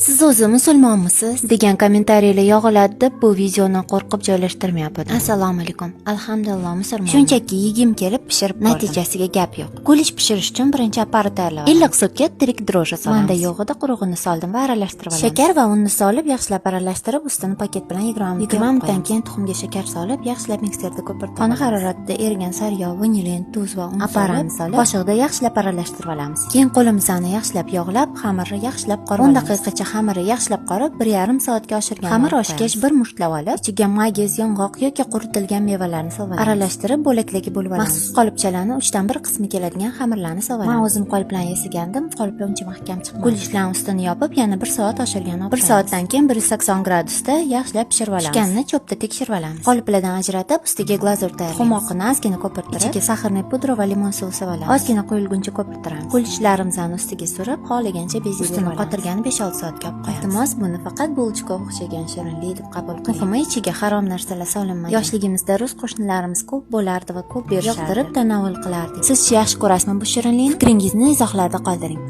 "Siz o'zi musulmonmisiz?" degan kommentariyalar yog'iladi deb bu videoni qo'rqib joylashtirmayapman. Assalomu alaykum. Alhamdulillah, musulmon. Shunchaki yegim kelib, pishirib ko'rdim. Natijasiga gap yo'q. Kulich pishirish uchun birinchi опара tayyorlab. Iliq sutga tirik дрожжи solamiz. Manda yo'q edi, qurug'ini soldim va aralashtirib olamiz. Shakar va unni solib, yaxshilab aralashtirib, ustini paket bilan 20 minut. 20 minutdan keyin tuxumga shakar solib, yaxshilab mikserda ko'pirtirib. Xona haroratida erigan sariyog', vanilin, tuz va un опара ni solib, qoshiqda yaxshilab aralashtirib olamiz. Keyin qo'limizni yaxshilab yog'lab, xamirni yaxshilab qorib 10 daqiqacha xamirni yaxshilab qorib, 1,5 soatga oshirgan. Xamir oshgach, bir mushtlab olib, ichiga mayiz, yong'oq yoki quritilgan mevalarni solib, aralashtirib, bo'laklarga bo'lib olamiz. Maxsus qolipchalarni 1/3 qismi keladigan xamirlarni solib. Men o'zim qoliplarni yasagandim, qoliplar uncha mahkam chiqmadi. Kulichlarni ustini yopib, yana 1 soat oshirgan. 1 soatdan keyin 180 gradusda yaxshilab pishirib olamiz. Pishganini cho'pda tekshirib olamiz. Qoliplardan ajratib, ustiga glazur tayyorlaymiz. Tuxum oqini ozgina ko'pirtirib, ichiga сахарный pudra va limon suvi solib olamiz. Ozgina quyilguncha ko'pirtiramiz. Kulichlarimizni ustiga surib, xohlagancha bezab. Ustini qotirgani 5-6 soatga olib qo'yamiz. Iltimos, buni faqat булочка o'xshagan shirinlik deb qabul qiling. Muhimi, ichiga harom narsalar solinmagan. Yoshligimizda rus qo'shnilarimiz ko'p bo'lardi va ko'p berishardi. Yoqtirib tanovul qilardik. Sizchi yaxshi ko'rasizmi bu shirinlikni? Fikringizni izohlarda qoldiring.